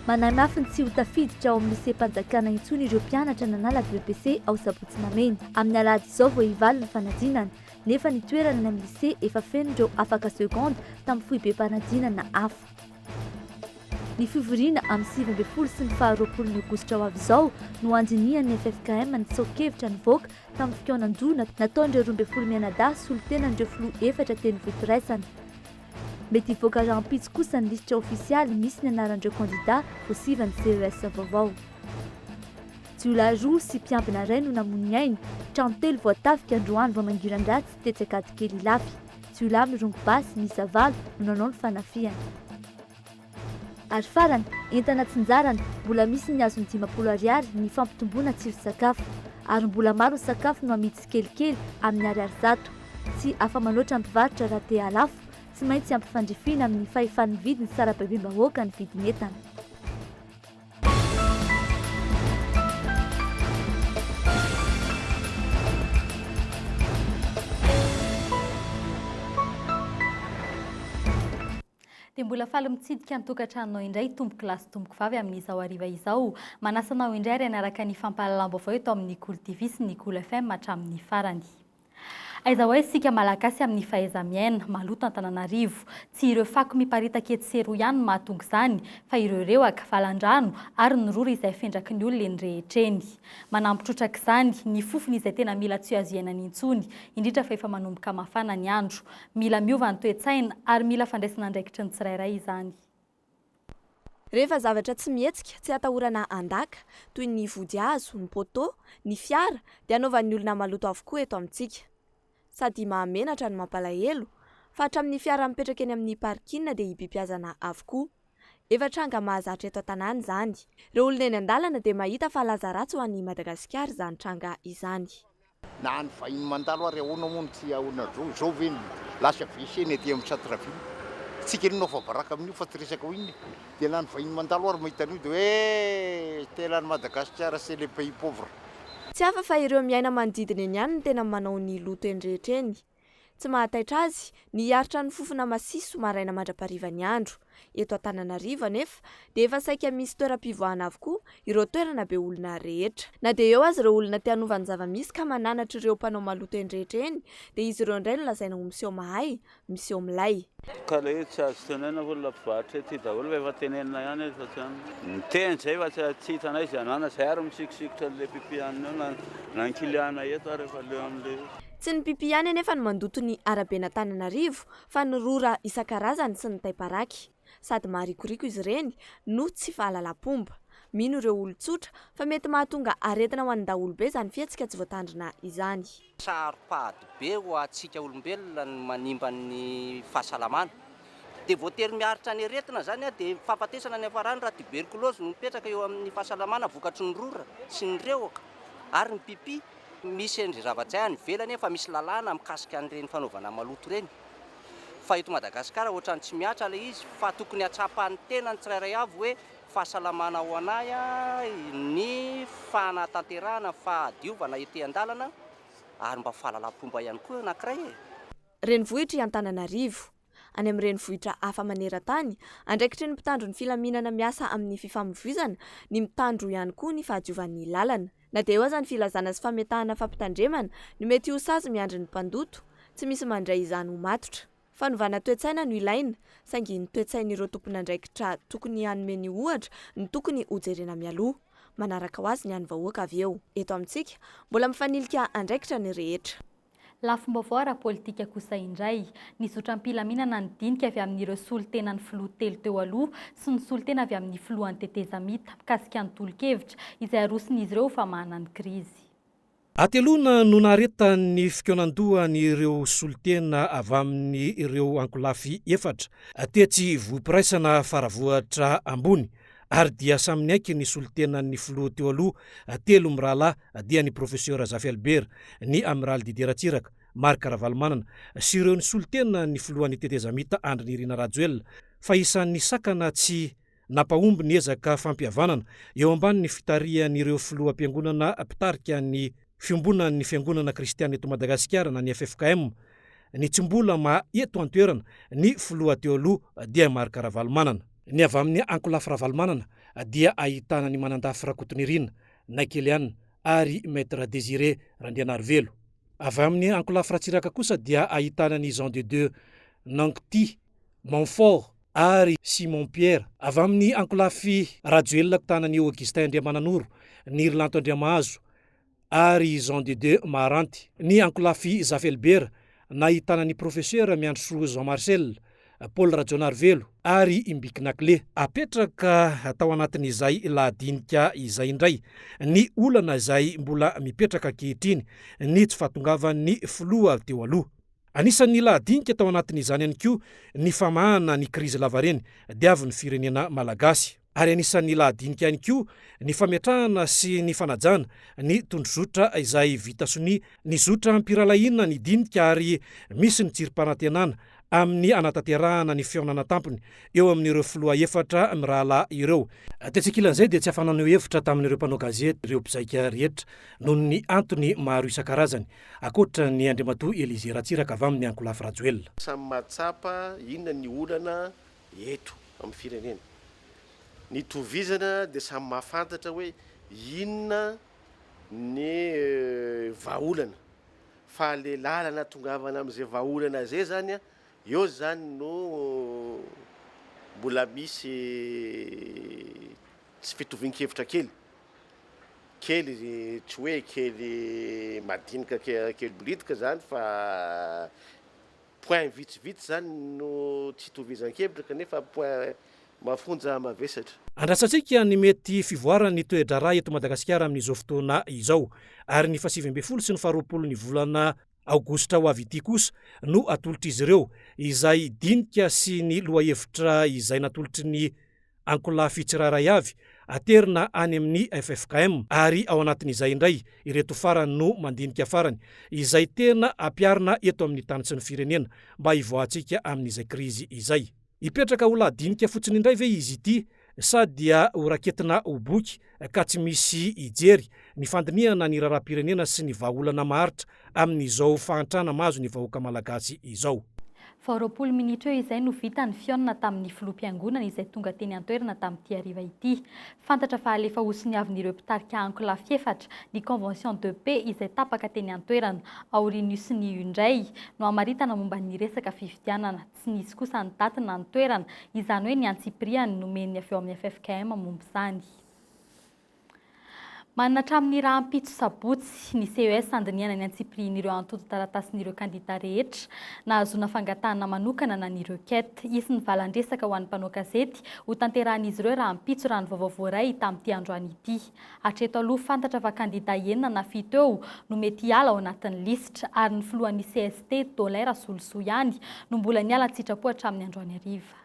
Manahy mafy ny tsy ho tafiditra ao amin'ny liseam-panjakana intsony ireo mpianatra nanala BEPC ao Sabotsy Namehana. Amin'ny alahady izao vao hivaly ny fanadinana, nefa ny toerana any amin'ny lycée efa feno ireo afaka seconde tamin'ny foibem-panadinana hafa. Ny fivoriana amin'ny 19 sy ny faha 20 ny aogositra ho avy izao no handinihan'ny ffkm ny tsoa-kevitra nivoaka tamin'ny fikaonan-doha nataon'ireo 12 mianadahy solontenan'ireo filoha efatra teny Vohipiraisana. Mety hivoaka rahampitso kosa ny lisitra ofisialy misy ny anaran'ireo kandida voasivan'ny CES vaovao. Jiolahy roa sy mpiambina iray no namono ny ainy, trano telo voatafika androany vao mangiran-dratsy tetsy Ankadikely Ilafy. Jiolahy mirongo basy miisa valo no nanao ny fanafihana. Ary farany, entana tsinjarana, mbola misy ny azon'ny 50 ariary ny fampitomboana tsiron-tsakafo. Ary mbola maro ny sakafo no amidy tsikelikely amin'ny ariary zato. Tsy afa-manoatra ny mpivarotra raha te hahalafo, tsy maintsy ampifandrifiana amin'ny fahefan'ny vidiny sarababem-bahoaka ny vidin'entana. Dia mbola faly mitsidika ny tokantranonao indray tompoko lahy sy tompoko vavy amin'izao hariva izao. Manasa anao indray ary hanaraka ny fampahalalam-baovao eto amin'ny Kolo TV sy ny Kolo FM hatramin'ny farany. Aiza ho aiza isika Malagasy amin'ny fahaiza-miaina? Maloto Antananarivo. Tsy ireo fako miparitaka etsy sy eroa ihany no mahatonga izany fa ireo rewaka, valan-drano ary ny rora izay fendraky ny olona eny rehetra eny. Manampy trotraka izany ny fofony izay tena mila tsy azo iainana intsony, indrindra fa efa manomboka mafana ny andro. Mila miova ny toe-tsaina ary mila fandraisana andraikitry ny tsirairay izany. Rehefa zavatra tsy mihetsika, tsy atahorana handaka, toy ny vodihazo, ny poteau, ny fiara, dia anaovan'ny olona maloto avokoa eto amintsika. Sady mahamenatra no mampalahelo, fa hatramin'ny fiara mipetraka eny amin'ny parking dia ibibiazana avokoa. Efa tranga mahazatra eto an-tanàna izany. Ireo olona eny an-dalana dia mahita fa laza ratsy ho an'i Madagasikara izany tranga izany. Na ny vahiny mandalo ary ahoana moa no tsy ahoana zao, zao ve ny lasa WC ny aty amin'ny centre ville, tsika anie no afabaraka amin'io fa tsy resaka ho inona e, dia na ny vahiny mandalo ary mahita an'io dia hoe tena ny Madagasikara c'est le pays pauvre. Tsy hafa fa ireo miaina manodidina eny ihany no tena manao ny loto eny rehetra eny. Tsy mahataitra azy ny hiaritra ny fofona masiso maraina mandra-pariva ny andro. Eto Antananarivo anefa dia efa saika misy toeram-pivoahana avokoa ireo toerana be olona rehetra. Na dia eo aza ireo olona te hanova ny zava-misy ka mananatra ireo mpanao maloto eny rehetra eny dia izy ireo indray no lazaina ho miseho mahay, miseho milay. Ka le tsy azo tenenina hoy ilay mpivarotra ety daholo fa efa tenenina ihany izy fa tsy an. Miteny zay fa tsy hitanay izay anana zay ary misikosikotra an'le pipi anona eo na na ny kiliana eto ary efa leo am'le io. Tsy ny pipi ihany anefa no mandoto ny araben'Antananarivo fa ny rora isan-karazany sy ny taim-paraky. Sady maharikoriko izy ireny no tsy fahalalam-pomba. Mino ireo olon-tsotra fa mety mahatonga aretina ho an'ny daholobe izany fihetsika tsy voatandrina izany. Saro-pady be ho antsika olombelona ny manimba ny fahasalamana. Dia voatery miaritra ny aretina izany dia fahafatesana ny hafarany raha tuberculose no mipetraka eo amin'ny fahasalamana vokatry ny rora sy ny rehoka ary ny pipi. Misy an'izay zavatra izay any ivelany efa misy lalàna mikasika an'ireny fanaovana maloto ireny. Fa eto Madagasikara ohatran'ny tsy mihatra ilay izy fa tokony hatsapan'ny tena ny tsirairay avy hoe fahasalamana ho an'ahy ny fanatanterahana ny fahadiovana ety an-dalana ary mba fahalalam-pomba ihany koa anankiray e! Renivohitr' i Antananarivo. Any amin'ny renivohitra hafa maneran-tany, andraikitry ny mpitandro ny filaminana miasa amin'ny fifamoivoizana ny mitandro ihany koa ny fahadiovan'ny lalana. Na dia eo aza ny filazana sy fametahana fampitandremana ny mety ho sazy miandry ny mpandoto, tsy misy mandray izany ho matotra. Fanovana toe-tsaina no ilaina, saingy ny toe-tsain'ireo tompon'andraikitra tokony hanome ny ohatra no tokony hojerena mialoha. Manaraka ho azy ny an'ny vahoaka avy eo. Eto amintsika, mbola mifanilika andraikitra ny rehetra. Lafim-baovao ara-politika kosa indray, nizotra am-pilaminana ny dinika avy amin'ireo solontenan'ny filoha telo teo aloha sy ny solontena avy amin'ny filohan'ny tetezamita mikasika ny tolo-kevitra izay aroson'izy ireo ho famahana ny krizy. Hateloana no naharetan'ny fikaonandohan'ireo solontena avy amin'ireo ankolafy efatra tetsy Vohipiraisana Faravohitra Ambony ary dia samy niaiky ny solontenan'ny filoha teo aloha telo mirahalahy dia ny Profesora Zafy Albert, ny Amiraly Didier Ratsiraka, Marc Ravalomanana sy ireo nisolontena ny filohan'ny tetezamita Andry Nirina Rajoelina fa isan'ny sakana tsy Nampahomby ny ezaka fampihavanana eo ambanin'ny fitarihan'ireo filoham-piangonana mpitarika ny Fiombonan'ny Fiangonana Kristiana eto Madagasikara na ny ffkm ny tsy mbola maha eto an-toerana ny filoha teo aloha dia Marc Ravalomanana. Ny avy amin'ny ankolafy Ravalomanana dia ahitana an'i Manandafy Rakotonirina, Naikeliana ary Maître Désiré Randrianarivelo. Avy amin'ny ankolafy Ratsiraka kosa dia ahitana an'i Jean de Dieu Nancti, Montfort ary Simon Pierre. Avy amin'ny ankolafy Rajoelina ahitana an'i Augustin Andriamananoro, Nirhy-Lanto Andriamahazo ary i Jean de Dieu Maharanty. Ny ankolafy Zafy Albert nahitana ny Profesera Miandrisoa Jean Marcel, Paul Rajaonarivelo ary i Mbiky Nakle. Apetraka tao anatin'izay lahadinika izay indray ny olana izay mbola mipetraka ankehitriny, ny tsy fahatongavan'ny filoha teo aloha. Anisan'ny lahadinika tao anatin'izany ihany koa ny famahana ny krizy lavareny diavin'ny firenena malagasy. Ary anisan'ny lahadinika ihany koa ny fametrahana sy ny fanajana ny tondrozotra izay vita sonia ny zotra am-pirahalahiana ny dinika ary misy ny tsirim-panantenana amin'ny hanatanterahana ny fihaonana tampony eo amin'ireo filoha efatra mirahalahy ireo. Tetsy ankilan'izay dia tsy afa-naneho hevitra tamin'ireo mpanao gazety ireo mpizaika rehetra noho ny antony maro isan-karazany, ankoatra ny Andriamatoa Elysée Ratsiraka avy amin'ny ankolafy Rajoelina. Samy mahatsapa inona ny olana eto amin'ny firenena. Ny itovizana dia samy mahafantatra hoe inona ny vahaolana fa le lalana atongavana amin'izay vahaolana izay zany eo zany no mbola misy tsy fitovian-kevitra kely, kely tsy hoe kely madinika kely bolitika zany fa Point vitsivitsy zany no tsy itovizan-kevitra kanefa point mafonja mavesatra. Andrasantsika ny mety fivoaran'ny toe-draharaha eto Madagasikara amin'izao fotoana izao, ary ny fahasivy ambin'ny folo sy ny faharoapolo ny volana aogositra ho avy ity kosa no atolotr'izy ireo izay dinika sy ny lohahevitra izay natolotry ny ankolafy tsirairay avy aterina any amin'ny ffkm ary ao anatin'izay indray ireto farany no mandinika farany izay tena ampiharina eto amin'ny tany sy ny firenena mba hivoahantsika amin'izay krizy izay. Hipetraka ho lahadinika fotsiny indray ve izy ity sa dia ho raketina ho boky ka tsy misy hijery ny fandinihana ny raharaham-pirenena sy ny vahaolana maharitra amin'izao fahantrana mahazo ny vahoaka malagasy izao? Vao 20 minitra eo izay no vita ny fihaonana tamin'ny filoham-piangonana izay tonga teny an-toerana tamin'ity hariva ity. Fantatra fa alefa hosoniavin'ireo mpitarika ankolafy efatra ny convention de paix izay tapaka teny an-toerana. Aorian'io sonia io indray no hamaritana momba ny resaka fifidianana. Tsy nisy kosa ny daty na ny toerana, izany hoe ny antsipiriany nomen'ny avy eo amin'ny ffkm momba izany. Manana hatramin'ny rahampitso sabotsy ny CES handinihana ny antsipirihin'ireo antontan-taratasin'ireo kandida rehetra nahazoana fangatahana manokana na ny requête. Hisy ny valan-dresaka ho an'ny mpanao gazety hotanterahin'izy ireo rahampitso raha ny vaovao voaray tamin'ity androany ity. Hatreto aloha fantatra fa kandida enina na fito eo no mety hiala ao anatin'ny lisitra ary ny filohan'ny cst, Dolin Rasolosoa ihany no mbola niala an-tsitrapo hatramin'ny androany hariva.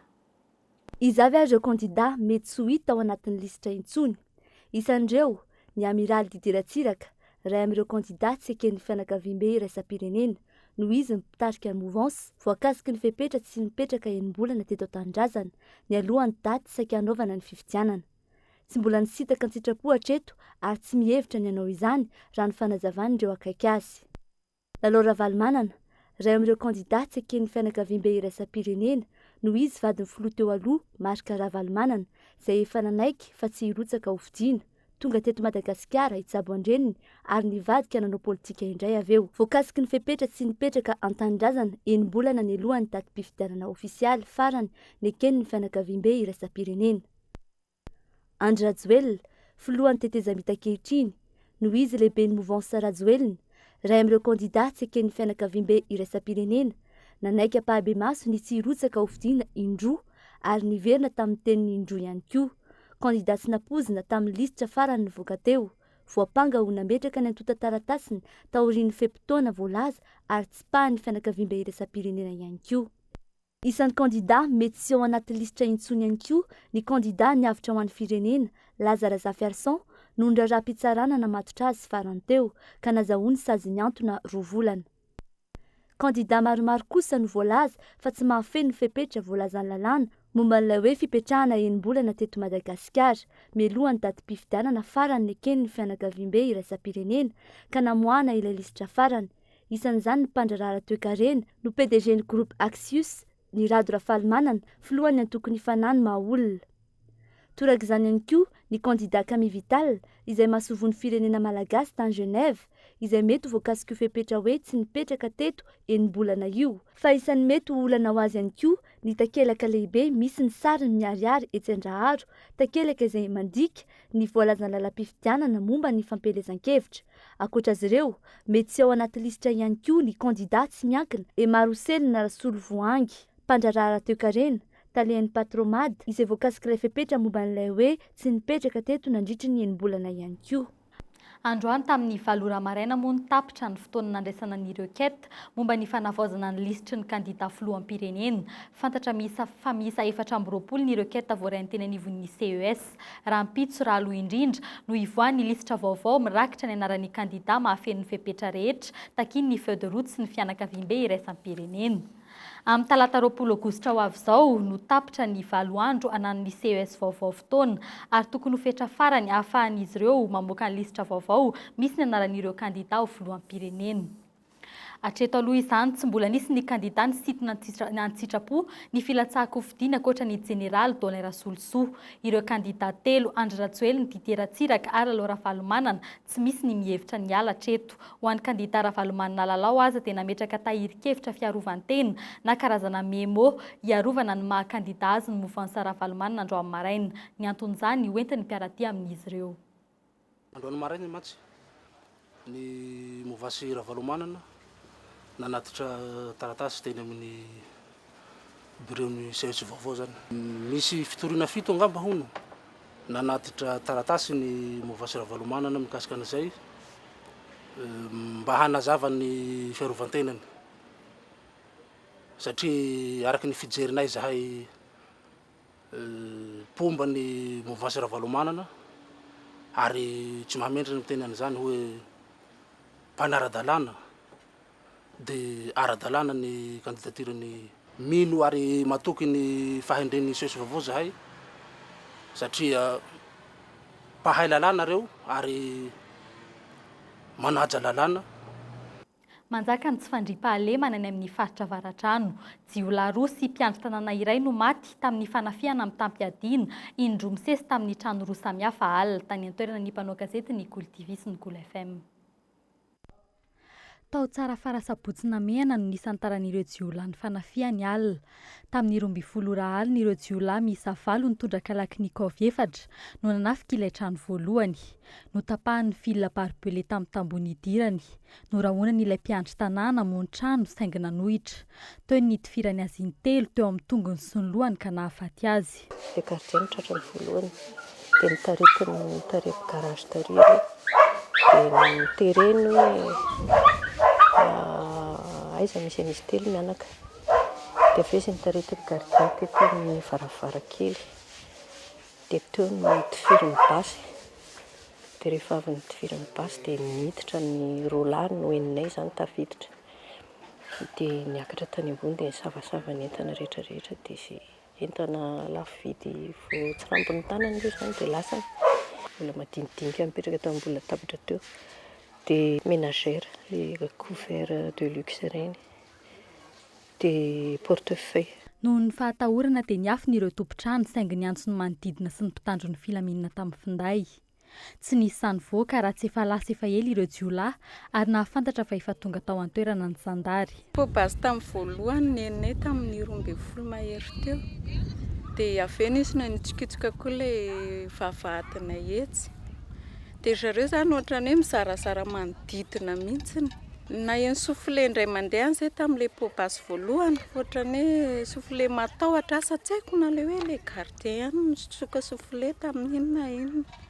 Iza avy ary ireo kandida mety tsy ho hita ao anatin'ny lisitra intsony? Isan'ireo, ny Amiraly Didier Ratsiraka, iray amin'ireo kandida tsy eken'ny fianakaviambe iraisam-pirenena, noho izy mpitarika ny mouvance, voakasiky ny fepetra tsy nipetraka enim-bolana teto an-tanindrazana, nialoha ny daty saika hanaovana ny fifidianana. Tsy mbola nisintaka an-tsitrapo hatreto ary tsy mihevitra ny hanao izany, raha ny fanazavan'ireo akaiky azy. Lalao Ravalomanana, iray amin'ireo kandidà tsy eken'ny fianakaviambe iraisam-pirenena, noho izy vadin'ny filoha teo aloha Marc Ravalomanana, izay efa nanaiky fa tsy hirotsaka hofidiana, tonga teto Madagasikara hitsabo an-dreniny ary nivadika nanao politika indray avy eo. Voakasiky ny fepetra tsy nipetraka an-tanindrazana enim-bolana nialohan'ny datim-pifidianana ofisialy farany neken'ny fianakaviambe iraisam-pirenena. Andry Rajoelina, filohan'ny tetezamita ankehitriny, noho izy lehiben'ny mouvance Rajoelina, iray amin'ireo kandidà tsy eken'ny fianakaviambe iraisam-pirenena, nanaiky ampahibemaso ny tsy hirotsaka hofidiana indroa ary niverina tamin'ny teniny indroa ihany koa. Kandidà tsy nampoizina tamin'ny lisitra farany nivoaka teo, voampanga ho nametraka ny antontan-taratasiny taorian'ny fe-potoana voalaza ary tsipahan'ny fianakaviambe iraisam-pirenena ihany koa. Isan'ny kandidà mety tsy ao anaty lisitra intsony ihany koa ny kandidà niavotra ho an'ny firenena, Laza Razafiarison, noho ny raharaham-pitsarana namatotra azy farany teo, ka nazahoany sazy mihantona roa volana. Kandidà maromaro kosa no voalaza fa tsy mahafeno ny fepetra voalazan'ny lalàna momba an'ilay hoe fipetrahana enim-bolana teto Madagasikara, mialoha ny datim-pifidianana farany neken'ny fianakaviambe iraisam-pirenena, ka namoahana ilay lisitra farany. Isan'izany ny mpandraharaha ara-toekarena, no PDG-n'ny Groupe Axius, ny Rado Rafalimanana, filohan'ny antoko Ny Fanahy no maha olona. Toraka izany ihany koa ny kandidà Camille Vital, izay masoivohon'ny firenena malagasy tany Genève, izay mety ho voakasik'io fepetra hoe tsy nipetraka teto enim-bolana io. Fa isan'ny mety ho olana ho azy ihany koa ny takelaka lehibe misy ny sariny miharihary etsy Andraharo, takelaka izay mandika ny voalazan'ny lalam-pifidianana momba ny fampielezan-kevitra. Ankoatra azy ireo, mety tsy ao anaty lisitra ihany koa ny kandidà tsy miankina Emaroselina Rasolovoahangy, mpandraharaha ara-toekarena, talen'ny Patromad, izay voakasik'ilay fepetra momba an'ilay hoe tsy nipetraka teto nandritry ny enim-bolana ihany koa. Androany tamin'ny valo ora maraina moa no tapitra ny fotoana nandraisana ny requête momba ny fanavaozana ny lisitry ny kandida filoham-pirenena. Fantatra miisa fa miisa 24 ny requête voarainy teny anivon'ny CES. Rahampitso raha aloha indrindra no hivoahan'ny lisitra vaovao mirakitra ny anaran'ny kandida mahafeno ny fepetra rehetra takian'ny feuille de route sy ny fianakaviambe iraisam-pirenena. Amin'ny talata 20 aogositra ho avy izao no tapitra ny valo andro ananan'ny CES vaovao fotoana ary tokony ho fetra farany ahafahan'izy ireo mamoaka ny lisitra vaovao misy ny anaran'ireo kandida ho filoham-pirenena. Hatreto aloha izany, tsy mbola nisy ny kandida nisintona an-tsitrapo ny filatsahan-kofidiny ankoatra ny jeneraly Dolin Rasolosoa. Ireo kandida telo, Andry Rajoelina, Didier Ratsiraka ary Lalao Ravalomanana, tsy misy ny mihevitra ny hiala hatreto. Ho an'ny kandida Ravalomanana Lalao aza dia nametraka tahirin-kevitra fiarovan-tena na karazana memo hiarovana ny maha kandida azy ny movansa Ravalomanana androany maraina. Ny anton'izany, hoentin'ny mpiara-dia amin'izy ireo. Androany maraina mantsy ny Movasy Ravalomanana nanatitra taratasy teny amin'ny biraon'ny CES vaovao izany. Misy fitoriana fito angamba hono nanatitra taratasy ny Movasy Ravalomanana mikasika an'izay mba hanazava ny fiarovan-tenany satria araka ny fijerinay izahay mpomba ny Mouvance Ravalomanana ary tsy mahamenatra ny miteny an'izany hoe mpanara-dalàna dia ara-dalàna ny candidature-ny. Mino ary matoky ny fahendren'ny ces vaovao zahay satria mpahay lalàna reo ary manaja lalàna. Manjaka ny tsy fandriampahalemana any amin'ny faritra Avaradrano. Jiolahy roa sy mpiandry tanàna iray no maty tamin'ny fanafihana mitam-piadiana indroa misesy tamin'ny trano roa samihafa alina tany an-toerana ny mpanao gazety ny Kolo TV sy ny Kolo FM. Tao Tsarafara Sabotsy Namehana no nisantaran'ireo jiolahy ny fanafihany alina. Tamin'ny 12 ora alina ireo jiolahy miisa valo nitondra kalachnikov efatra no nanafika ilay trano voalohany. Notapahany ny fil barbelé tamin'ny tamboho nidirany. Norahonany ilay mpiandry tanàna hamono trano saingy nanohitra. Teo ny nitifirany azy intelo teo amin'ny tongony sy ny lohany ka nahafaty azy. Ilay gardien no tratrany voalohany dia notaritiny tary amin'ny garage tary aloha dia notereny hoe aiza misy an'izy telo mianaka dia avy eo izy notaritin'ny gardien teto amin'ny varavarankely dia teo no notifiriny basy dia rehefa avy notifiriny basy dia niditra ny roa lahy no henonay izany tafiditra dia niakatra tany ambony dia nisavasava ny entana rehetra rehetra dia izay Entana lafo vidy voatsirambin'ny tanana aloha izany dia lasany. Vola madinidinika mipetraka teo ambony latabatra teo. Dia ménagère, ilay couvert de luxe ireny. Dia portefeuille. Noho ny fahatahorana dia niafina ireo tompon-trano saingy niantso ny manodidina sy ny mpitandro ny filaminana tamin'ny finday. Tsy nisy sahy nivoaka raha tsy efa lasa efa ela ireo jiolahy ary nahafantatra fa efa tonga tao an-toerana ny zandary. Poa-basy tamin'ny voalohany nenay tamin'ny 12 mahery teo. Dia avy eo nisy nanitsokitsoka koa ilay vavahadinay etsy. Dia ry zareo izany ohatran'ny hoe mizarazara manodidina mihitsy. Naheno soufflet indray mandeha any izay tamin'ilay poa-basy voalohany. Ohatran'ny hoe soufflet matahotra, asa tsy haiko na ilay hoe ilay gardien ihany no nitsoka soufflet tamin'iny na inona.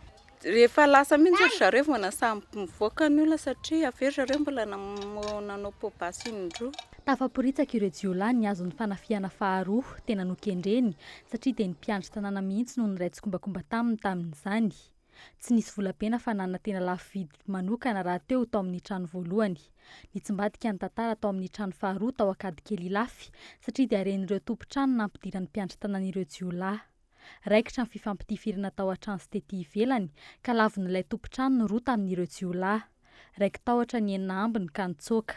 Rehefa lasa mihitsy ry zareo vao nasahy nivoaka ny olona satria avy eo ry zareo mbola nanao poa-basy indroa. Tafaporitsaka ireo jiolahy nihazo ny fanafihana faharoa tena nokendreny satria dia ny mpiandry tanàna mihitsy no niray tsikombakomba taminy tamin'izany. Tsy nisy volabe na fananana tena lafo vidy manokana rahateo tao amin'ny trano voalohany. Nitsimbadika ny tantara tao amin'ny trano faharoa tao Ankadikely Ilafy satria dia ren'ireo tompon-trano nampidiran'ny mpiandry tanàna ireo jiolahy. Raikitra ny fifampitifirana tao an-trano sy tety ivelany ka lavon'ilay tompon-trano ny roa tamin'ireo jiolahy. Raiki-tahotra ny enina ambiny ka nitsoaka.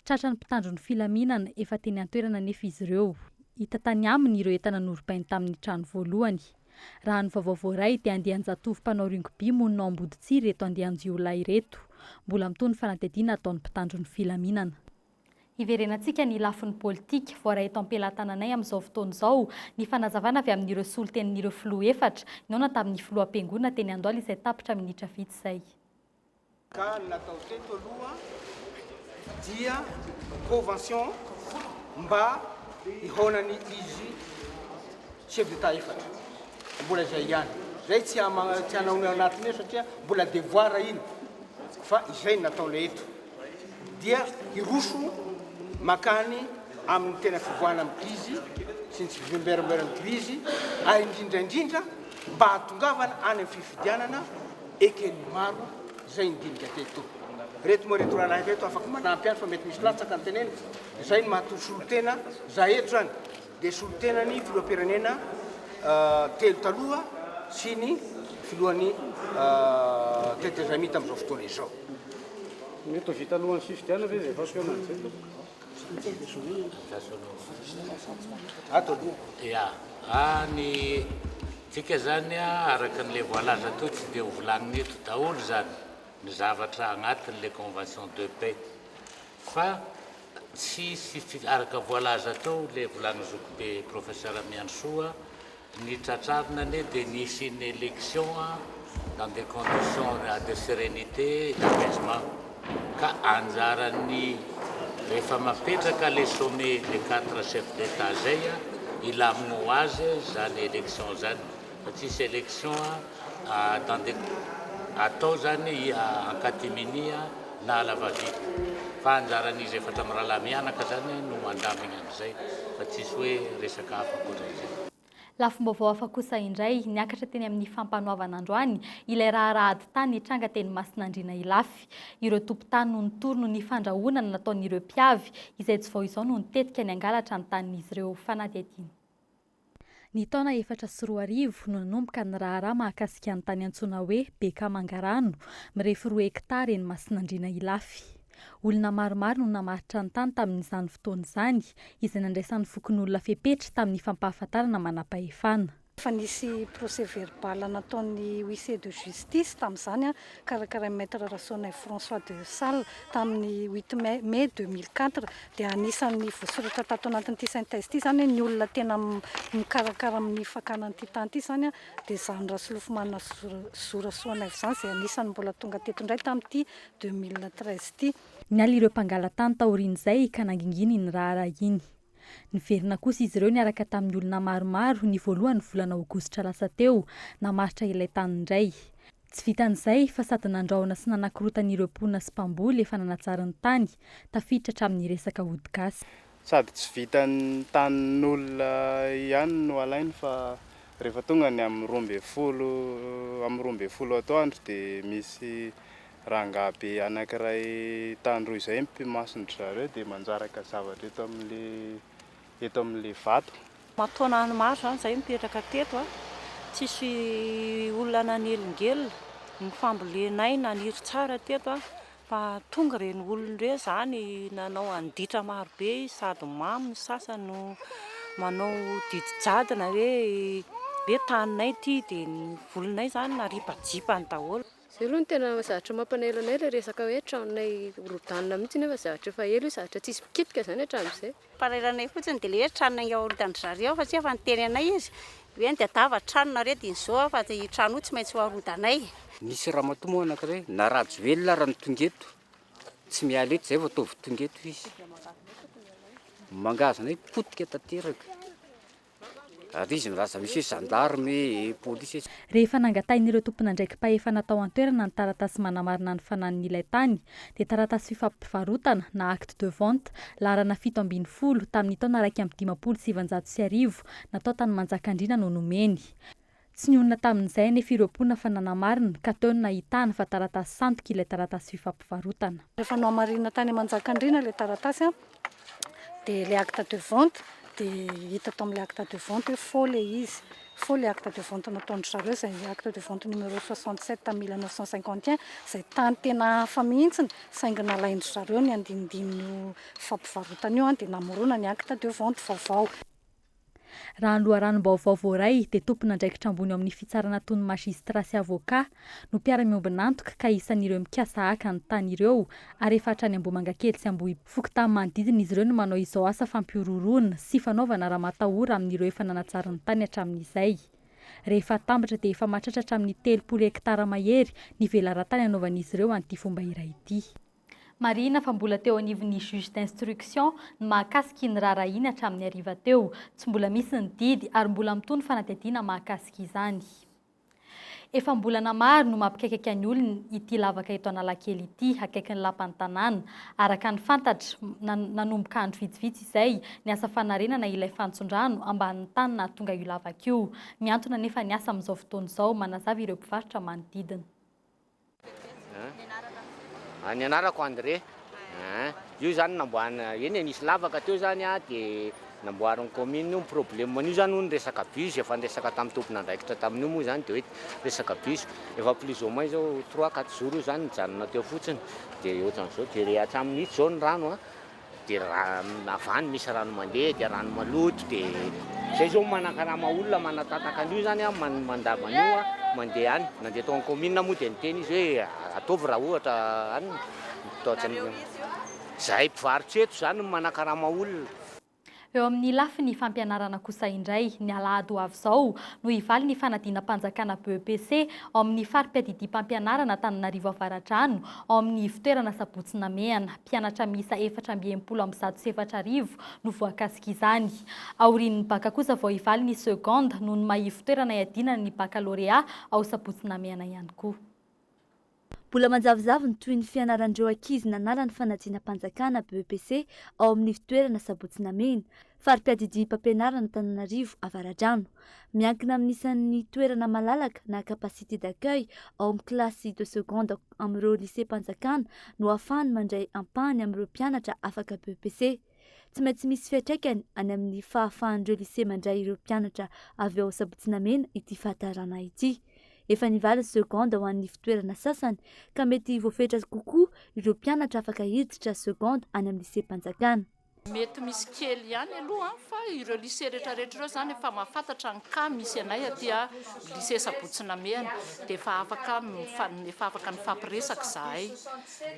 Tratran'ny mpitandro ny filaminana efa teny an-toerana anefa izy ireo. Hita tany aminy ireo entana norobainy tamin'ny trano voalohany. Raha ny vaovao voaray dia andian-jatovo mpanao rugby monina ao Amboditsiry ireto andian-jiolahy ireto. Mbola mitohy ny fanadihadiana ataon'ny mpitandro ny filaminana. Hiverenantsika ny lafiny politika. Voaray eto am-pelatananay amin'izao fotoana izao ny fanazavana avy amin'ireo solontenin'ireo filoha efatra, nihaona tamin'ny filoham-piangonana teny Andohalo izay tapitra minitra vitsy izay. Ka ny natao teto aloha dia convention mba hihaonany izy chef d'Etat efatra. Mbola izay ihany. Izay tsy tsy hanao ny anatiny eo satria mbola devoir iny fa izay no nataonay eto. Dia hiroso makany amin'ny tena fivoahana amin'ny krizy sy ny tsy fivemberamberan'ny krizy ary indrindra indrindra mba hahatongavana any amin'ny fifidianana eken'ny maro izay ny dinika teto. Reto moa reto rahalahy reto afaka manampy ihany fa mety misy latsaka ny teneniko, izay no maha solotena za eto zany dia solotenan'ny filoham-pirenena telo taloha sy ny filohan'ny tetezamita amin'izao fotoana izao. Mety ho vita alohan'ny fifidianana ve izay fampihaonana izay tompoko? Ato aloha. Ya, ny tsika zany araka an'le voalaza teo tsy dia ho volagnina eto daholo zany ny zavatra agnatin'le convention de paix fa tsisy araka voalaza teo le volagny zokibe professeur Miandrisoa Ny tratrarina anie dia ny hisian'ny élection dans des conditions de sérénité et d'apaisement ka anjaran'ny rehefa mapetraka le sommet des quatre chefs d'Etat zay hilamina ho azy zany élection zany fa tsisy élection dans des atao zany en catimini na à la va vite fa anjaran'izy efatra mirahalahy mianaka zany no mandamigna an'izay fa tsisy hoe resaka hafa ankoatran'izay. Lafim-baovao hafa kosa indray, niakatra teny amin'ny fampanoavana androany ilay raharaha ady tany nitranga teny Masinandriana Ilafy. Ireo tompon-tany no nitory noho ny fandrahonana nataon'ireo mpiavy, izay tsy vao izao no nitetika ny hangalatra ny tanin'izy ireo. Fanadihadiana. Ny taona 2004 no nanomboka ny raharaha mahakasika ny tany antsoina hoe Bekamangarano, mirefy roa hektara eny Masinandriana Ilafy. Olona maromaro no namaritra ny tany tamin'izany fotoana izany, izay nandraisan'ny fokonolona fepetra tamin'ny fampahafantarana manam-pahefana. Efa nisy procès verbal nataon'ny huissier de justice tamin'izany, karakarain'ny Maître Rasoanaivo François de Sales tamin'ny huit mai mai 2004 dia anisan'ny voasoratra tato anatin'ity synthèse ity izany hoe ny olona tena mikarakara amin'ny fakana an'ity tany ity izany dia izany Rasolofomanana Zo Rasoanaivo izany izay anisan'ny mbola tonga teto indray tamin'ity 2013 ity. Niala ireo mpangala-tany taorian'izay ka nangingina iny raharaha iny. Niverina kosa izy ireo niaraka tamin'ny olona maromaro ny voalohan'ny volana aogositra lasa teo, namaritra ilay tany indray. Tsy vitan'izay fa sady nandrahona sy nanakorotana ireo mponina sy mpamboly efa nanajary ny tany, tafiditra hatramin'ny resaka ody gasy. Sady tsy vitan'ny tanin'olona ihany no alainy fa rehefa tonga ny amin'ny 12 amin'ny 12 atoandro dia misy Rangahy be anankiray tandroy izay mpimasondry zareo dia manjaraka zavatra eto amin'le eto amin'le vato. Aman-taonany maro izany izahay nipetraka teto, tsisy olona nanelingelina, ny fambolenay naniry tsara teto fa tonga ireny olona ireny izany nanao anditra maro be izy sady mamo ny sasany no manao didy jadona hoe hoe taninay ity dia ny volinay izany naripajipany daholo. Zay aloha no tena zavatra mampanahelo anay ilay resaka hoe tranonay rodanina mihitsy nefa zavatra efa ela io, zavatra tsisy mikitika izany hatramin'izay. Mampalahelo anay fotsiny dia ilay hoe tranonay arodan-dry zareo fa tsy efa niteny anay izy hoe nitadiava trano nareo dia izao fa io trano io tsy maintsy ho arodanay. Nisy ramatoa moa anankiray na Rajoelina ary no tonga eto, tsy miala eto izay vao ataovy tonga eto izy. Mangahazo anay potika tanteraka. Ary izy milaza misy hoe gendarme e, polisy e. Rehefa nangatahin'ireo tompon'andraiki-pahefana tao an-toerana ny taratasy manamarina ny fananiny ilay tany, dia taratasy fifampivarotana na acte de vente laharana 17 tamin'ny taona 1951 natao tany Manjakandriana no nomeny. Tsy nionona tamin'izay anefa ireo mponina fa nanamarina ka teo no nahitana fa taratasy sandoka ilay taratasy fifampivarotana. Rehefa nohamarinina tany Manjakandriana ilay taratasy dia ilay acte de vente dia hita tao amin'ilay acte de vente hoe faux ilay izy. Faux ilay acte de vente nataon-dry zareo izay acte de vente numéro 67 tamin'ny 1951 izay tany tena hafa mihitsy saingy nalain-dry zareo ny andinindinin'io fampivarotana io dia namorona ny acte de vente vaovao. Raha ny loharanom-baovao voaray dia tompon'andraikitra ambony ao amin'ny fitsarana toy ny magistrat sy avocat no mpiara-miombon'antoka ka isan'ireo mikasa haka ny tany ireo ary efa hatrany Ambohimangakely sy Ambohibe fokontany manodidina izy ireo no manao izao asa fampihorohoroana sy fanaovana ramatahora amin'ireo efa nanatsara ny tany hatramin'izay. Rehefa atambatra dia efa mahatratra hatramin'ny 30 hektara mahery ny velaran-tany anaovan'izy ireo an'ity fomba iray ity. Marihina fa mbola teo anivon'ny juge d'instruction ny mahakasika iny raharaha iny hatramin'ny hariva teo. Tsy mbola misy ny didy ary mbola mitohy ny fanadihadiana mahakasika izany. Efa am-bolana maro no mampikaikaika ny olona ity lavaka eto Analakely ity, akaikin'ny lapan'ny tanàna. Araka ny fantatra, nanomboka andro vitsivitsy izay ny asa fanarenana ilay fantson-drano ambanin'ny tany nahatonga io lavaka io. Mihantona anefa ny asa amin'izao fotoana izao, manazava ireo mpivarotra manodidina. Ny anarako André. Io zany namboarina, eny e, nisy lavaka teo zany a, de namboarin'ny commune io, ny problème an'io zany hono resaka bus, efa niresaka tamin'ny tompon'andraikitra tamin'io moa zany de hoe resaka bus, efa plus ou moins zao trois quatre jours io zany nijanona teo fotsiny, de ohatran'izao, de hatramin'ny itsy zao ny rano a. Dia avy any misy rano mandeha dia rano maloto dia zay zao manakarama olona manatataka an'io zany an, mandava an'io an, mandeha any, nandeha tao amin'ny commune moa dia niteny izy hoe ataovy raha ohatra any, zahay mpivarotra eto zany no manakarama olona. Eo amin'ny lafiny fampianarana kosa indray, ny alahady ho avy izao no hivaly ny fanadinam-panjakana BEPC ao amin'ny fari-piadidiam-pampianarana Antananarivo Avaradrano, ao amin'ny ivotoerana Sabotsy Namehana. Mpianatra miisa 4164 no voakasik'izany. Aorian'ny baka kosa vao hivaly ny seconde noho ny maha ivotoerana iadinana ny bakalorea ao Sabotsy Namehana ihany koa. Mbola manjavozavo ny tohin'ny fianaran'ireo ankizy nanala ny fanadinam-panjakana BEPC ao amin'ny ivontoerana Sabotsy Namehina, fari-piadidiam-pampianarana Antananarivo Avaradrano. Miankina amin'ny isan'ny toerana malalaka na capacité d'accueil ao amin'ny kilasy de seconde amin'ireo liseam-panjakana no ahafahany mandray ampahany amin'ireo mpianatra afaka BEPC. Tsy maintsy misy fiantraikany any amin'ny fahafahan'ireo lycée mandray ireo mpianatra avy ao Sabotsy Namehana ity fahatarana ity. Efa nivaly ny seconde ho an'ny fitoerana sasany ka mety voafetra kokoa ireo mpianatra afaka hiditra seconde any amin'ny lycée-mpanjakana. Mety misy kely ihany aloha fa ireo lycée rehetrarehetra ireo izany efa mahafantatra ny cas misy anay aty lycée Sabotsy Namehana dia efa afaka efa afaka nifampiresaka izahay.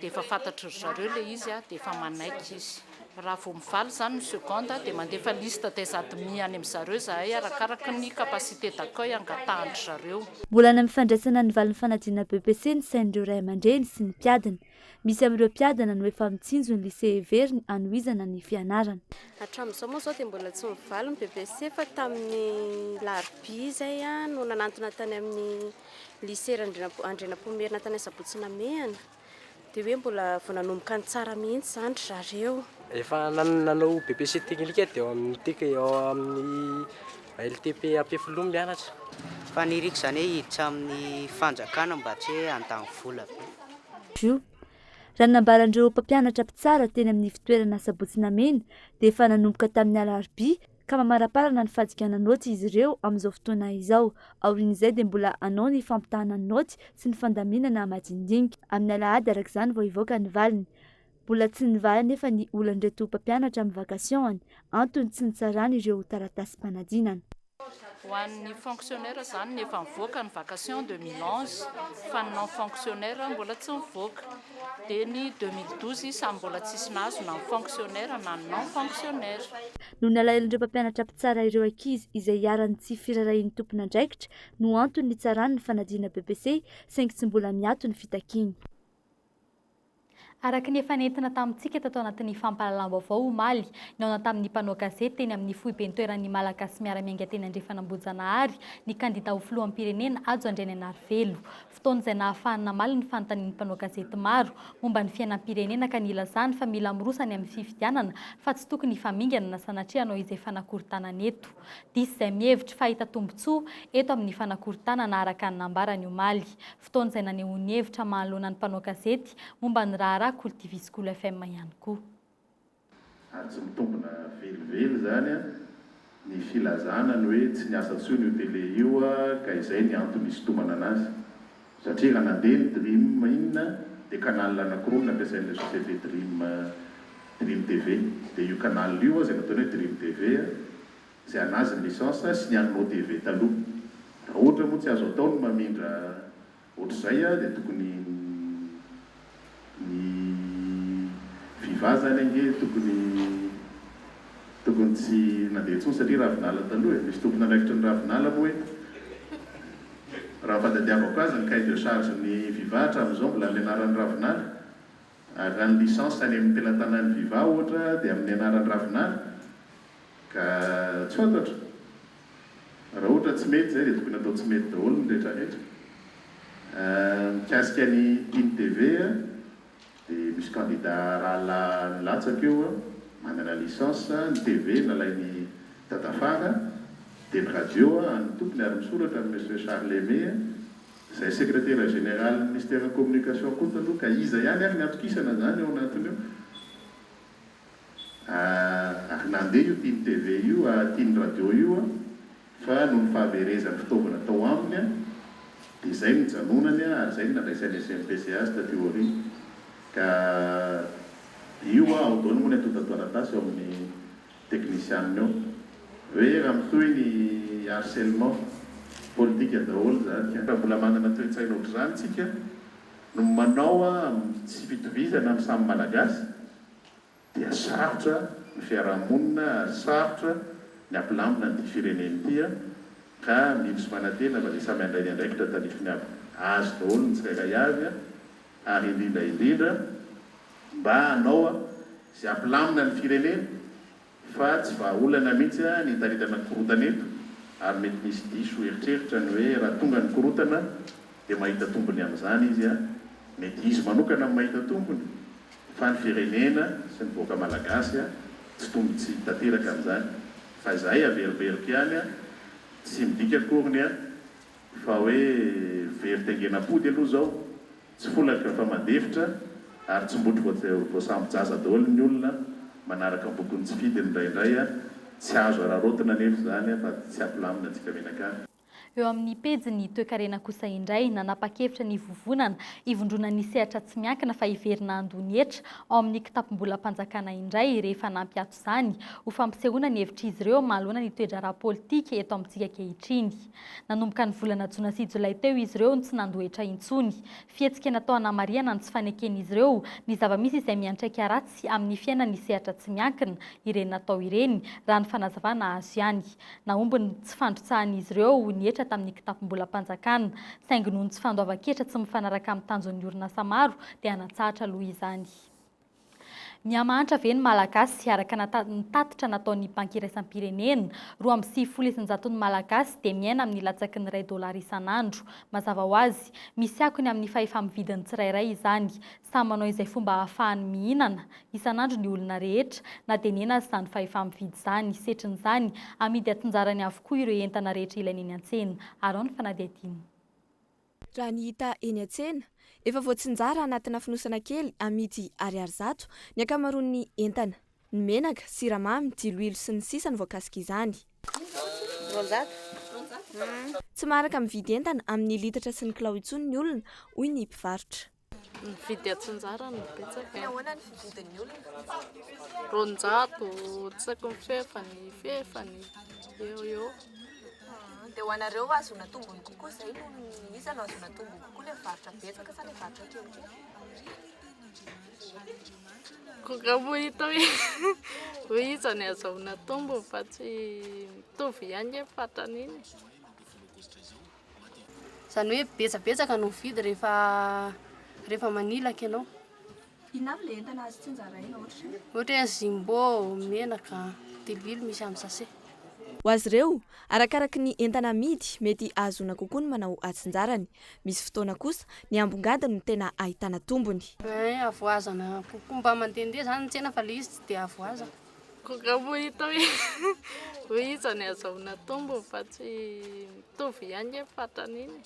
Dia efa fantatry ry zareo ilay izy dia efa manaiky izy. Raha vao mivaly izany ny seconde dia mandefa liste des admis any amin-dry zareo izahay arakaraky ny capacité d'accueil angatahan-dry zareo. Mbola any amin'ny fandraisana ny valin'ny fanadinana BEPC ny sain'ireo ray aman-dreny sy ny mpiadina. Misy amin'ireo mpiadina no efa mitsinjo ny lycée heveriny hanohizana ny fianarana. Hatramin'izao moa izao dia mbola tsy mivaly ny BEPC fa tamin'ny larobia izay no nanantona tany amin'ny Lycée Andrianampoinimerina tany Asabotsy Namehana dia hoe mbola vao nanomboka ny tsara mihitsy izany ry zareo. Efa nanao BEPC teknika dia ao amin'ny tec ao amin'ny LTP Ampefiloha mianatra. Faniriako izany hoe hiditra amin'ny fanjakana mba tsy hoe handany vola be. Io. Raha ny nambaran'ireo mpampianatra mpitsara teny amin'ny fitoerana Sabotsy Namehana dia efa nanomboka tamin'ny alarobia ka mamaraparana ny fadikana naoty izy ireo amin'izao fotoana izao. Aorian'izay dia mbola hanao ny fampitahana ny naoty sy ny fandaminana madinidinika. Amin'ny alahady araka izany vao hivoaka ny valiny. Mbola tsy nivaha anefa ny olan'ireto mpampianatra amin'ny vacation-any, antony tsy nitsarany ireo taratasim-panadinana. Ho an'ny fonctionnaire izany ny efa nivoaka ny vacation 2011 fa ny non fonctionnaire mbola tsy nivoaka. Dia ny 2012 samy mbola tsisy nahazo na ny fonctionnaire na ny non fonctionnaire. Noho ny alahelon'ireo mpampianatra mpitsara ireo ankizy izay iharan'ny tsy firarahian'ny tompon'andraikitra no antony nitsarany ny fanadinana BEPC saingy tsy mbola miato ny fitakiany. Araka ny efa nentina tamintsika tato anatin'ny fampahalalam-baovao omaly, nihaona tamin'ny mpanao gazety teny amin'ny foiben-toeran'ny Malagasy Miara-Miainga teny Andrefan'Ambohijanahary ny kandida ho filoham-pirenena Hajo Andrianainarivelo. Fotoana izay nahafahany namaly ny fanontanian'ny mpanao gazety maro momba ny fiainam-pirenena ka nilazany fa mila miroso any amin'ny fifidianana fa tsy tokony hifamingana na sanatria hanao izay fanakorontanana eto. Diso izay mihevitra fa hahita tombontsoa eto amin'ny fanakorontanana araka ny nambarany omaly. Fotoana izay nanehoany hevitra manoloana ny mpanao gazety momba ny raharaha Kolo TV sy Kolo FM ihany koa. Ary tsy mitombina velively izany ny filazana ny hoe tsy niasa intsony io télé io ka izay ny antony hisintomana anazy. Satria raha nandeha ny Dream iny dia canal anakiroa no nampiasain'ilay société Dream Dream TV. Dia io canal io izay nataony hoe Dream TV. izay an'azy ny licence sy ny an'ny OTV taloha. Raha ohatra moa tsy azo atao ny mamindra ohatr'izay dia tokony ny Viva zany ange tokony tokony tsy nandeha intsony satria ravinala taloha e! Misy tompon'andraikitry ny ravinala moa eto. Raha ny fadadiavako azy ny cahier de charge ny Viva hatramin'izao mbola amin'ny anaran'ny ravinala. Ary raha ny licence any amin'ny pelatanan'ny Viva ohatra dia amin'ny anaran'ny ravinala. Ka tsy fantatro. Raha ohatra tsy mety izay dia tokony atao tsy mety daholo ny rehetra rehetra. Mikasika ny Tim TV dia misy candidat rahalahy nilatsaka eo manana licence ny TV nalain'i Dadafara dia ny radio an'ny tompony ary misoratra amin'i Monsieur Charles Aimé izay secrétaire général ny ministère communication koa taloha ka iza ihany ary ny atokisana izany ao anatin'io. Ary nandeha io Tiny TV io, Tiny Radio io fa noho ny fahaverezan'ny fitaovana tao aminy dia izay no nijanonany ary izay no nandraisan'ny SMPC azy taty aoriana. Ka io ao daholo moa ny antontan-taratasy ao amin'ny teknisianina ao. Hoe raha mitohy ny harcèlement politika daholo izany ka. Raha mbola manana toe-tsaina ohatr'izany tsika no manao amin'ny tsy fitovizana amin'ny samy Malagasy dia sarotra ny fiaraha-monina ary sarotra ny hampilamina an'ity firenena ity ka mino sy manantena fa dia samy handray ny andraikitra tandrifiny avy azy daholo ny tsirairay avy ary indrindra indrindra mba hanao izay hampilamina ny firenena Fa tsy vahaolana mihitsy ny hitaritana korontana eto ary mety misy diso eritreritra ny hoe raha tonga ny korontana dia mahita tombony amin'izany izy, mety izy manokana no mahita tombony fa ny firenena sy ny vahoaka malagasy tsy tombontsia tanteraka amin'izany fa izahay averimberiko ihany tsy midika akoriny fa hoe very taingenam-pody aloha izao Tsy folaka fa mandefitra ary tsy mbotry voasambo-jaza daholo ny olona manaraka bokin'ny tsy fidiny indraindray tsy azo araraotina anefa izany fa tsy hampilamina antsika mianakavy. Eo amin'ny pejin'ny toekarena kosa indray, nanapa-kevitra ny Vovonana ivondronan'ny sehatra tsy miankina fa hiverina handoa ny hetra ao amin'ny kitapom-bolam-panjakana indray rehefa nampiato izany ho fampisehoana ny hevitr'izy ireo manoloana ny toe-draharaha politika eto amintsika ankehitriny. Nanomboka ny volana jona sy jolay teo izy ireo no tsy nandoa hetra intsony. Fihetsika natao hanamarihana ny tsy faneken'izy ireo ny zava-misy izay miantraika ratsy amin'ny fiainan'ny sehatra tsy miankina ireny natao ireny, raha ny fanazavana azo ihany. Nahomby ny tsy fandrotsahan'izy ireo ny hetra tamin'ny kitapom-bolam-panjakana. Saingy noho ny tsy fandoavan-ketra tsy mifanaraka amin'ny tanjon'ny orinasa maro dia natsahatra aloha izany. Mihamahantra ve ny Malagasy? Araka ny tatitra nataon'ny Banky Iraisam-pirenena, 192 ny Malagasy dia miaina amin'ny latsaky ny iray dolara isan'andro. Mazava ho azy, misy akony amin'ny fahefa-mividin'ny tsirairay izany. Samy manao izay fomba ahafahany mihinana isan'andro ny olona rehetra, na dia nihena aza izany fahefa-mividy izany. Setrin'izany, amidy atsinjarany avokoa ireo entana rehetra ilaina eny an-tsena. Araho ny fanadihadiana. Raha ny hita eny an-tsena, efa voatsinjara anatina fonosana kely amidy ariary zato ny ankamaroan'ny entana. Ny menaka, siramamy, diloilo sy ny sisa no voakasik'izany. Tsy maharaka mividy entana amin'ny litatra sy ny kilao intsony ny olona, hoy ny mpivarotra. Mividy antsinjarany no betsaka. Ahoana ny fividin'ny olona? 200, isaky ny fefany, fefany, eo eo. Dia ho anareo ahazoana tombony kokoa izay noho ny iza no ahazoana tombony kokoa, ilay mivarotra betsaka sa ilay mivarotra kelikely? Koa moa hita hoe hoe iza no ahazoana tombony fa tsy mitovy ihany nge ny fatran'iny e. Izany hoe betsabetsaka no mividy rehefa rehefa manilaka ianao. Inona avy ilay entana azo tsinjaraina ohatra? Ohatra hoe jumbo, menaka, diloilo misy amin'ny sachet. Ho azy ireo, arakaraky ny entana amidy, mety ahazoana kokoa ny manao atsinjarany. Misy fotoana kosa, ny ambongadiny no tena ahitana tombony. Hay, avoazana kokoa mba mandehandeha izany ny tsena fa ilay izy tsy dia avoazana. Koa moa hita hoe hoe iza ny azahoana tombony fa tsy mitovy ihany nge ny fatran'iny e.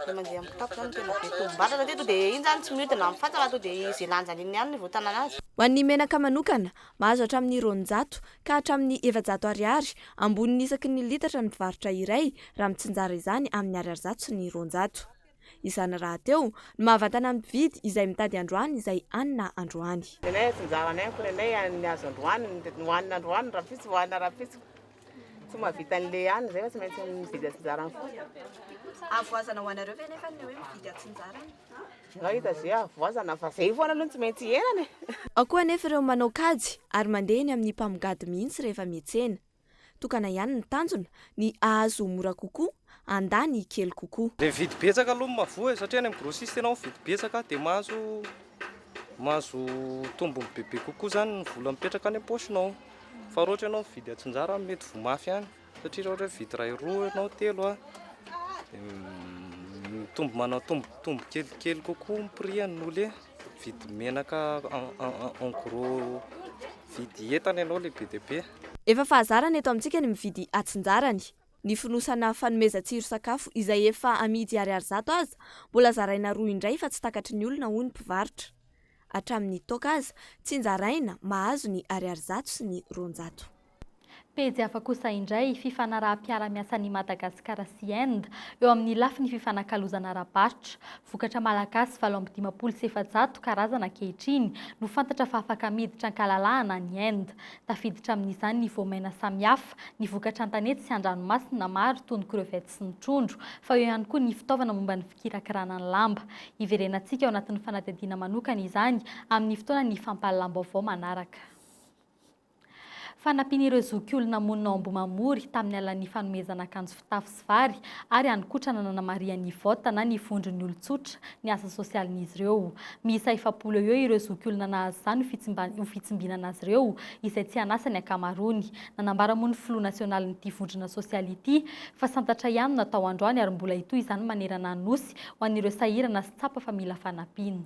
Ilay mandeha amin'ny kitapo izany no tena be tombom-barotra satria tonga dia iny izany tsy mihodina amin'ny fatana fa tonga dia izay lanjany iny ihany no hivoatana anazy. Ho an'ny menaka manokana, mahazo hatramin'ny 200 ka hatramin'ny 400 ariary ambonin'ny isaky ny litatra ny mpivarotra iray raha mitsinjara izany amin'ny ariary 100 sy ny 200. Izany rahateo no mahavantana ny mpividy izay mitady androany izay hanina androany. Ny anay atsinjaranay akory anay ny azo androany, ny hohanina androany, rahampitso hohanina rahampitso. Tsy mahavita an'le hanina zay fa tsy maintsy mividy atsinjarany foana. Avoazana ho anareo ve nefa ny hoe mividy atsinjarany? Raha hita zay avoazana fa zay foana aloha no tsy maintsy iainana e. Ao koa anefa ireo manao kajy ary mandeha eny amin'ny mpamongady mihitsy rehefa miantsena. Tokana ihany ny tanjona, ny hahazo mora kokoa, handany kely kokoa. Le mividy betsaka aloha no mahavoa e, satria any amin'ny grossiste ianao mividy betsaka dia mahazo mahazo tombony bebe kokoa zany ny vola mipetraka any am-paosinao. Fa raha ohatra ianao mividy antsinjara mety voa mafy ihany satria raha ohatra hoe mividy iray roa ianao telo a, dia mitombo manao tombotombo kelikely kokoa ny prix noho le mividy menaka en gros mividy entana ianao le be dia be. Efa fahazarana eto amintsika ny mividy atsinjarany. Ny fonosana fanomezan-tsiro sakafo izay efa amidy ariary 100 aza mbola zaraina roa indray fa tsy takatry ny olona hoy ny mpivarotra. Hatramin'ny toaka aza tsinjaraina mahazo ny ariary 100 sy ny 200. Pejy hafa kosa indray, fifanaraham-piarahamiasan'i Madagasikara sy Inde eo amin'ny lafiny fifanakalozana ara-barotra. Vokatra malagasy 458 karazana ankehitriny no fantatra fa afaka miditra an-kalalahana any Inde. Tafiditra amin'izany ny voamaina samihafa, ny vokatra an-tanety sy an-dranomasina maro toy ny crevettes sy ny trondro, fa eo ihany koa ny fitaovana momba ny fikirakirana ny lamba. Hiverenantsika ao anatin'ny fanadihadiana manokana izany amin'ny fotoanan'ny fampahalalam-baovao manaraka. Fanampian'ireo zokiolona monina ao Ambohimamory tamin'ny alalan'ny fanomezana akanjo fitafy sy vary ary haninkotrana nanamarihan'ny Vot na ny vondron'ny olon-tsotra ny asa sosialin'izy ireo. Miisa 40 eo eo ireo zokiolona nahazo izany ho fitsimbinana azy ireo izay tsy an'asa ny ankamaroany. Nanambara moa ny filoha nasionalin'ity vondrona sosialy ity fa santatra ihany no natao androany ary mbola hitohy izany manerana ny Nosy ho an'ireo sahirana sy tsapa fa mila fanampiana.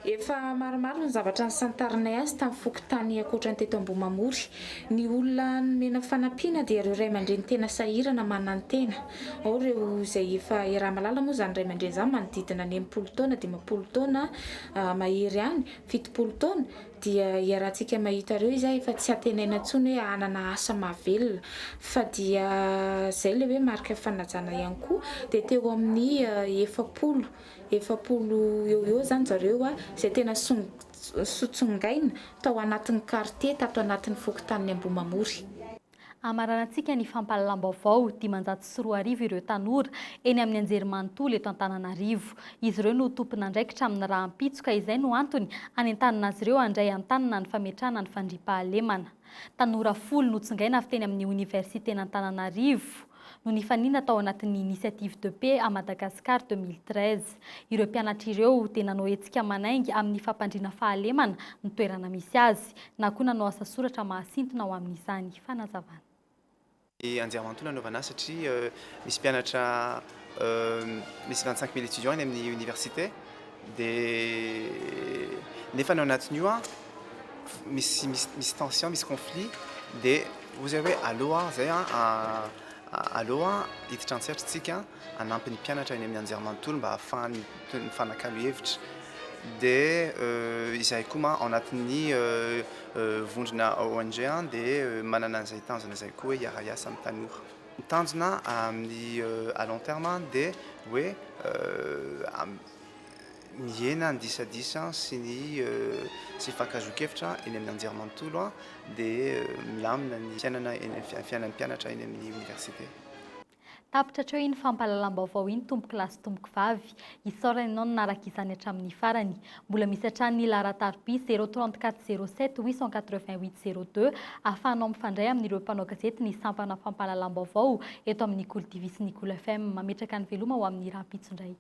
Efa maromaro ny zavatra nisantarinay azy tamin'ny fokontany ankoatra ny teto Ambohimamory. Ny olona nomena fanampiana dia ireo ray aman-dreny tena sahirana manantena. Ao ireo izay efa iaraha-mahalala moa izany ray aman-dreny izany manodidina ny 60 taona, 50 taona mahery any, 70 taona dia iarahantsika mahita ireo izay efa tsy antenaina intsony hoe hanana asa mahavelona fa dia izay ilay hoe marika fanajana ihany koa dia teo amin'ny 40 40 eo ho eo izany zareo izay tena sotsongaina tao anatin'ny kartie tato anatin'ny fokontanin'i Ambohimamory. Hamaranantsika ny fampahalalam-baovao, 2500 ireo tanora eny amin'ny anjerimanontolo eto Antananarivo. Izy ireo no tompon'andraikitra amin'ny rahampitso ka izay no antony hanentanana azy ireo handray an-tanana ny fametrahana ny fandriampahalemana. Tanora folo notsongaina avy teny amin'ny oniversiten'Antananarivo no nifanina tao anatin'ny Initiative de Paix à Madagascar 2013. Ireo mpianatra ireo dia nanao hetsika manainga amin'ny fampandriana fahalemana ny toerana misy azy, na koa nanao asa soratra mahasintona ho amin'izany. Fanazavana. Ny anjerimanontolo anaovana azy satria misy mpianatra misy 25 mille étudiants any amin'ny université dia nefa ny ao anatin'io an misy misy misy tension misy conflit dia hoy zay hoe aleo zay an aleo hiditra an-tsehatra isika hanampy ny mpianatra eny amin'ny anjerimanontolo mba hahafahany mifanakalo hevitra dia izahay koa ma ao anatin'ny vondrona ONG dia manana an'izay tanjona izay koa hoe hiara-hiasa amin'ny tanora. Ny tanjona amin'ny à long terme dia hoe mihena ny disadisa sy ny tsy fifankahazoan-kevitra eny amin'ny anjerimanontolo dia milamina ny fiainana eny fiainan'ny mpianatra eny amin'ny oniversite. Tapitra hatreo iny fampahalalam-baovao iny tompoko lahy sy tompoko vavy. Isaorana ianao nanaraka izany hatramin'ny farany. Mbola misy hatrany ny laharan-tarobia 034 07 888 02 ahafahanao mifandray amin'ireo mpanao gazety ny sampana fampahalalam-baovao eto amin'ny Kolo TV sy ny Kolo FM. Mametraka ny veloma ho amin'ny rahampitso indray.